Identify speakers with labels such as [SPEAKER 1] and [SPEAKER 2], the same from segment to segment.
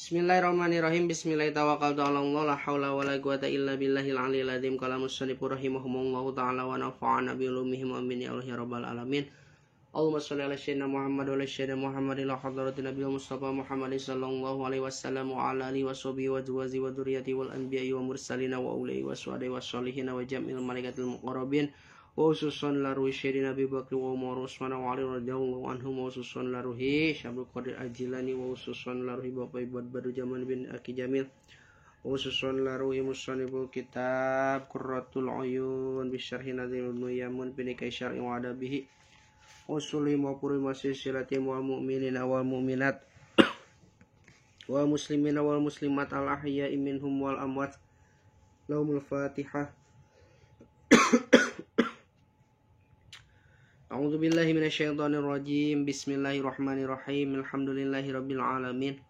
[SPEAKER 1] Bismillahirrahmanirrahim. Bismillahirrahmanirrahim. La haula wala quwata illa billahil aliyil azim. Qala musannif rahimahumullahu ta'ala wa nafa'ana bi ulumihim amin ya Allah ya rabbal alamin. Allahumma shalli ala sayyidina Muhammad wa ala sayyidina Muhammad ila hadratin nabiyil mustafa Muhammad sallallahu alaihi wasallam wa ala alihi washabihi wa azwajihi wa dzurriyyatihi wal anbiya'i wa mursalina wa ulai wa suhada'i wa sholihin wa jam'il malaikatil muqarrabin wa khususan la ruhi sayyidina Abi Bakr wa Umar Utsman wa Ali radhiyallahu anhum wa khususan la ruhi Syabul Qadir Al-Jilani wa khususan la ruhi Bapak Ibu Badu Jaman bin Aki Jamil wa khususan la ruhi musanniful kitab Qurratul Uyun bi syarhi Nazim Ibnu Yamun bin Kaisar wa adabihi usuli wa puri masyilati wal mu'minina wal mu'minat wal muslimina wal muslimat al ahya'i minhum wal amwat lahumul fatihah. A'udzu billahi minasyaitonir rajim. Bismillahirrahmanirrahim. Alhamdulillahirabbil alamin.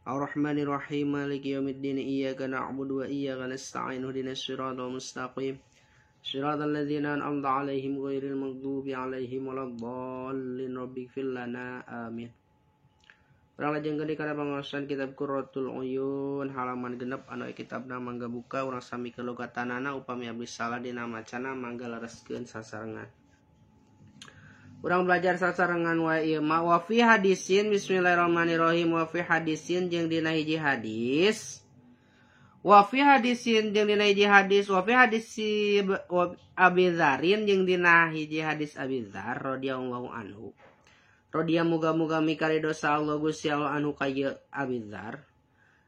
[SPEAKER 1] Arrahmanir rahim. Maliki yaumiddin. Iyyaka na'budu wa iyyaka nasta'in. Ihdinas siratal mustaqim. Siratal ladzina an'amta 'alaihim ghairil maghdubi 'alaihim waladdallin. Rabbighfir lana. Amin. Urang lajengkeun kana pangaosan kitab Qurratul Uyun halaman 6 anu kitabna mangga buka urang sami ke logatanana upami abdi salah dina macana mangga lereskeun sasarengan. Urang belajar sasarengan wae ieu mah wa fi hadisin. Bismillahirrahmanirrahim. Wa fi hadisin jeung dina hiji hadis. Wa fi hadisin jeung dina hiji hadis wa fi hadis Abi Dzarin jeung dina hiji hadis Abi Dzar radhiyallahu anhu. Radhiya muga-muga mikarido sa Allah Gusti Allah anhu ka ieu Abi Dzar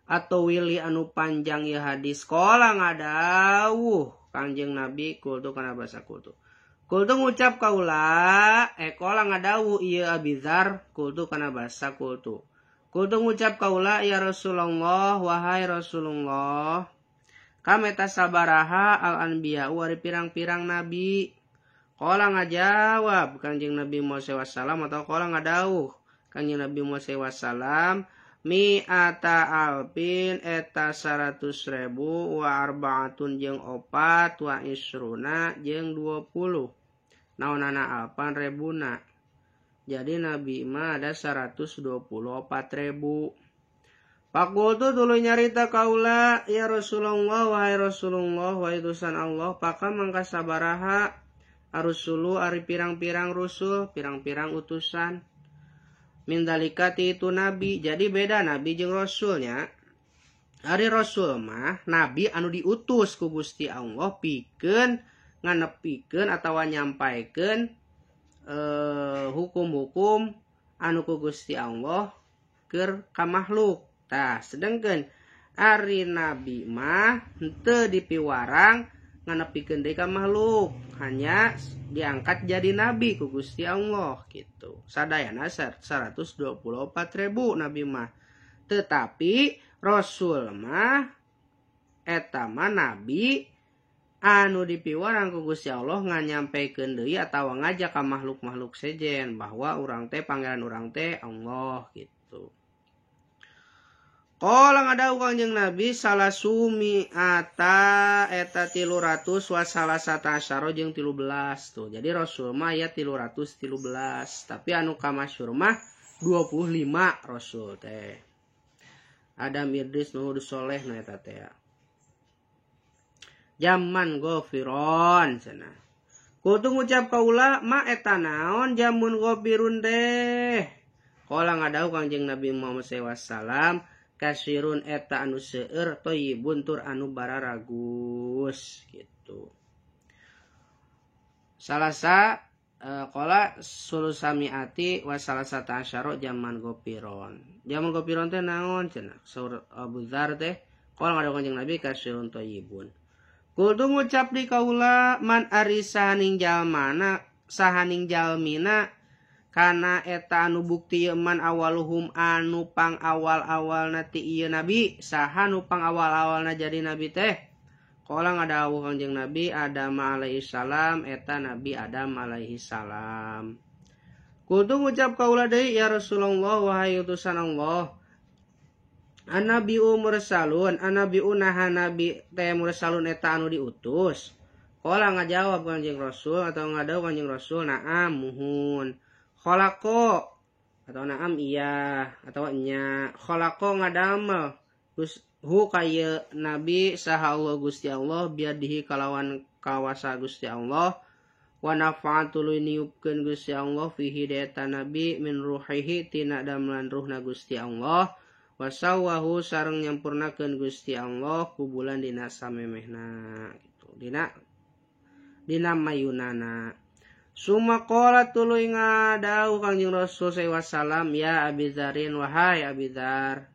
[SPEAKER 1] atau wili anu panjang ieu hadis qala ngadawuh Kangjeng Nabi kultu kana basa kultu. Kultu ngucap kaula qala ngadawuh ieu Abi Dzar kultu kana basa kultu. Kultu ngucap kaula ya Rasulullah wahai Rasulullah kameta sabaraha al anbiya wari pirang-pirang nabi. Qala ngajawab Kanjeng Nabi Musa wassalam atau qala ngadawuh Kanjeng Nabi Musa wassalam mi'ata alpin eta 100.000 wa arba'atun jeung 4 wa isruna jeung 20 naonana alpan rebuna. Jadi Nabi mah ada 124.000. Pakultu tuluy nyarita kaula ya Rasulullah wahai Rasulullah wahai utusan Allah paka mangka sabaraha arusulu ari pirang-pirang rusul pirang-pirang utusan min dalikati itu nabi. Jadi beda nabi jeung rasulnya. Ari rasul mah nabi anu diutus ku Gusti Allah pikeun nganepikeun atawa nyampaikeun hukum-hukum anu ku Gusti Allah keur ka makhluk. Tah sedengkeun ari nabi mah henteu dipiwarang nganepikeun deui ka makhluk, hanya diangkat jadi nabi ku Gusti Allah gitu. Sadayana 124.000 nabi mah. Tetapi rasul mah eta mah nabi anu dipiwarang ku Gusti Allah nganyampikeun deui atawa ngajak ka makhluk-makhluk sejen bahwa urang teh pangeran urang teh Allah gitu. Qala ngadawuh Kangjeng Nabi salasumi ata eta 300 wa salasata asyara jeung 13 tuh. Jadi rasul mah aya 313, tapi anu kamasyhur mah 25 rasul teh. Adam, Idris, Nuh, Soleh na eta teh. Jaman ghafiron cenah. Kutu ngucap kaula ma eta naon jamun ghafirun teh. Qala ngadawuh Kangjeng Nabi Muhammad sallallahu alaihi wasallam kasirun eta anu seueur thayyibun tur anu bararagus gitu. Salasa qala sulusamiati wa salasata asyara jaman ghafiron. Jaman ghafiron teh naon cenah? Saur Abu Dzar teh qala ngadawuh Kangjeng Nabi kasirun thayyibun. Kultu ngucap di kaula man ari sahaning jalmana sahaning jalmina kana eta anu bukti ieu man awaluhum anu pang awal-awalna ti ieu nabi saha nu pang awal-awalna jadi nabi teh. Qala ngadawuh Kangjeng Nabi Adam alaihi salam eta Nabi Adam alaihi salam. Kultu ngucap kaula deui ya Rasulullah wahai utusan Allah An-nabiu mursalun, an-nabiu naha nabi teh mursalun eta anu diutus. Qala ngajawab Kanjeng Rasul atau ngadawuh Kanjeng Rasul na'am muhun. Khalaqo Atau naam iya atau nya khalaqa ngadamel hu ka ieu nabi saha Allah Gusti Allah biadihi kalawan kawasa Gusti Allah wa nafa'a tuluy niupkeun Gusti Allah fihi eta nabi min ruhihi tina damelan ruhna Gusti Allah wa sawahu sareng nyampurnakeun Gusti Allah kubulan dina samemehna gitu dina mayunana. Suma qala tuluy ngadawuh Kangjeng Rasul sallallahu alaihi wasallam ya Abi Dzarin wahai Abi Dzar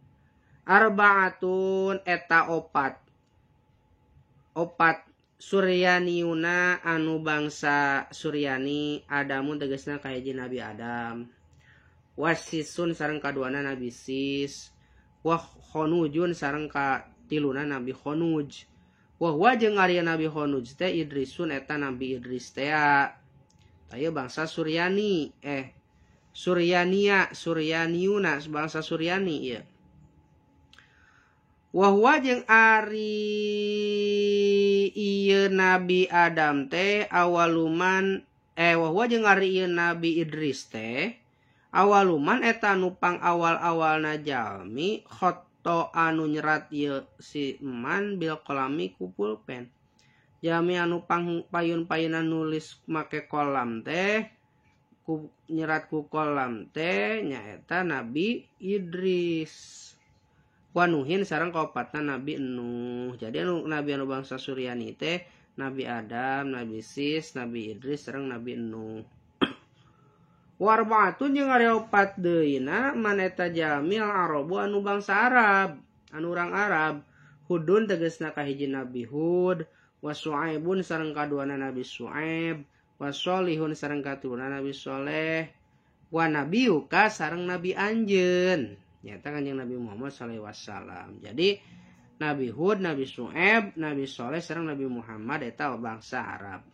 [SPEAKER 1] arbaatun eta opat Suryaniuna anu bangsa Suryani Adamun tegasna kahiji Nabi Adam wasisun sareng kaduana Nabi Sis wa Khonujun sareng katiluna Nabi Khonuj wa huwa jeung ari Nabi Khonuj teh Idrisun eta Nabi Idris teh aya bangsa Suryani Suryania Suryaniuna bangsa Suryani ieu wa huwa jeung ari ieu Nabi Adam teh awaluman wa huwa jeung ari ieu Nabi Idris teh awaluman eta nu pang awal-awalna jalmi khoto anu nyerat ieu si man bil qalami ku pulpen jalmi anu pang payun-payunan nulis make kolam teh ku nyerat ku kolam teh nyaeta Nabi Idris wanuhin sareng kaopatna Nabi Nuh. Jadi anu nabi anu bangsa Suryani teh Nabi Adam, Nabi Sis, Nabi Idris sareng Nabi Nuh. Warbaatun jeung ari opat deuna man eta jalmi al-Arabu anu bangsa Arab, anu urang Arab. Hudun tegasna kahiji Nabi Hud, wa Su'aibun sareng kaduana Nabi Su'aib, wa Sholihun sareng katiluna Nabi Sholeh, wa nabiyuka sareng nabi anjeun. Nyata Kanjeng Nabi Muhammad sallallahu alaihi wasallam. Jadi Nabi Hud, Nabi Su'aib, Nabi Sholeh sareng Nabi Muhammad eta bangsa Arab.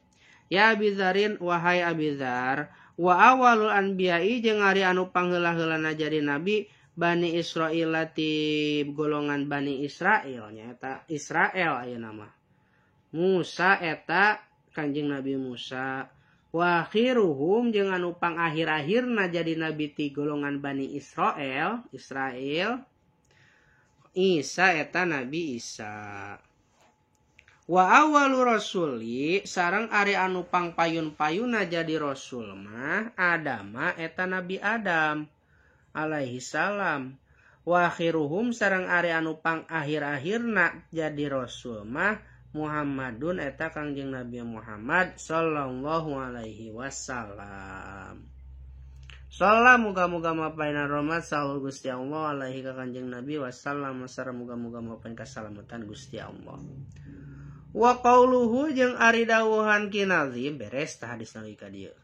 [SPEAKER 1] Ya Abi Dzarin wahai Abi Dzar, wa awalul anbiya'i jeung ari anu pangheula-heulana jadi nabi Bani Israil ti golongan Bani Israil nyaeta Israel ayeuna mah. Musa eta Kanjeng Nabi Musa. Wa akhiruhum jeung anu pang akhir-akhirna jadi nabi ti golongan Bani Israel, Isa eta Nabi Isa. Wa awalu rasuli sareng ari anu pang payun-payunna jadi rasul mah Adama eta Nabi Adam alaihi salam. Wa akhiruhum sareng ari anu pang akhir-akhirna jadi rasul mah Muhammadun eta Kangjeng Nabi Muhammad sallallahu alaihi wasallam. Salam muga-muga mapaina rahmat saul Gusti Allah alaihi ka Kangjeng Nabi wasallam sareng muga-muga mapain kasalamatan Gusti Allah. Wa qauluhu jeung ari dawuhan Ki Nazim beres tah hadis nabi ka dieu.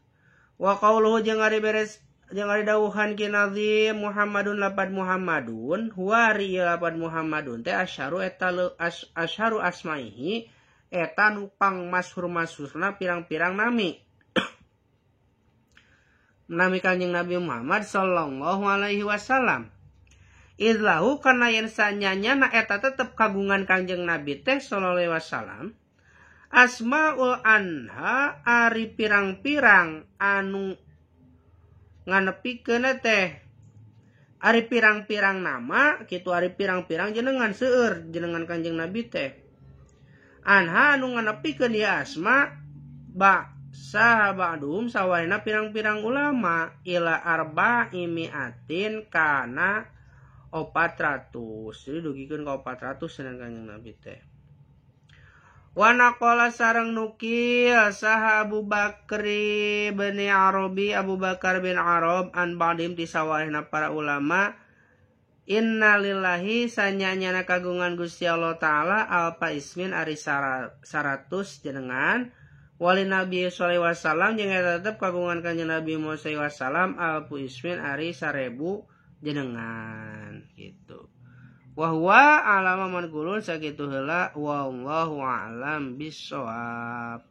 [SPEAKER 1] Wa qauluhu jeung ari beres jeung ari dawuhan Ki Nazim Muhammadun lapad Muhammadun huwa ari lapad Muhammadun teh asyaru eta asyaru asmaihi eta nu pang masyhur-masyhurna pirang-pirang nami. Nami Kanjeng Nabi Muhammad sallallahu alaihi wasallam. Idlahu kana yen sanyanya eta tetep kagungan Kanjeng Nabi teh sallallahu alaihi wasallam asmaul anha ari pirang-pirang anu nganepikeun teh ari pirang-pirang nama kitu ari pirang-pirang jenengan seueur jenengan Kanjeng Nabi teh anha anu nganepikeun ieu asma ba sahabadum sawarina pirang-pirang ulama ila arba'i mi'atin kana 400. Jadi dugikeun ka 400 cenah Kanjeng Nabi teh. Wa naqala sareng nukil saha Abu Bakri bin Arabi Abu Bakar bin Arab an ba'dim ti sawarehna para ulama innalillahi sanyanyana kagungan Gusti Allah taala alfa ismin ari 100 jenengan wali Nabi sallallahu alaihi wasallam jeung eta tetep kagungan Kanjeng Nabi Muhammad sallallahu alaihi wasallam alfu ismin ari 1000 jenengan gitu. Wa huwa alama manqulun sakitu heula wallahu a'lam bissawab.